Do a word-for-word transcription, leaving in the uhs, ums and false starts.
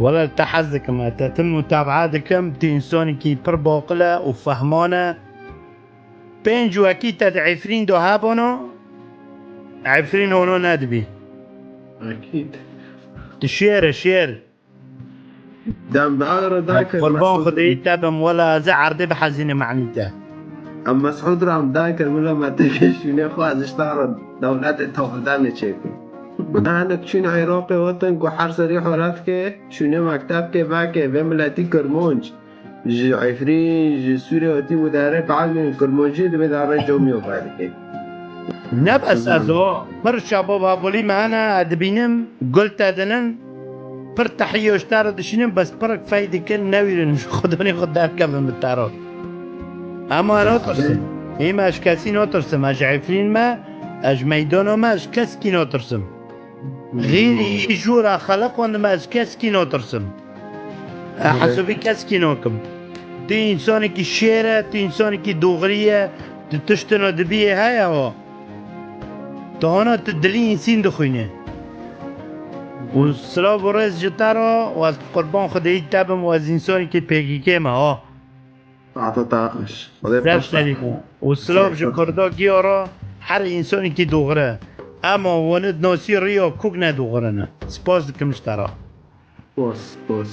Wele te hez dikim, te tim mutabaa dikim, tu însanekî pir baqil e û fehman e. Pênc wekî te di Efrîn de hebûno, Efrîn hûno nedibî. Ekîd. Tu şêr e, şêr. Dem bi agra dayke. Qurban Xwedê te bim, wela ez ê erdê bihezînim enî te. Em Mesûd ram dayke, mila me teke şûnê xwe ez ji te re dewletê tavlidanê çêkim. Hinek çûn Iraqê wetin ku her serî horat ke şûnê mekteb ke veke vê miletî Kirmanc. Ji Efrîn, ji Sûrê hatî û dere bielmên Kirmancî divê dere camî û vedike. Ne bes ez o, pir şabab hevalî me hene, ez dibînim, gul te dinin, pir tehî ji te re dişînin, bes pirek fey dikin, newîrin ji xwedanê xwe derkevin bi te re. Ema natirsim. Ê me ez ji kesî natirsim, ez ji Efrîn me, ez ji meydana me, ez ji keskî natirsim. Xêrî î jûra xeleq wendime, ez ji keskî natirsim. Ez hesûbî keskî nakim. Tu însanekî şêr e, tu însanekî doxirî ye, tu tiştino dibiyê heye ho. Tu hona tu dilî însîn dixwîne. Û silav û rêz ji te re, û ez bi qurban Xwedêyî te bim, û ez însanekî P K K me ho. Saeta te xweş. Xwedê Ser serî me. Û silav ji Kurda giya re, her însanekî doxir e. Ema wenid nasî riya kuk ne doxirine. Spas dikim ji te re. Spas, spas.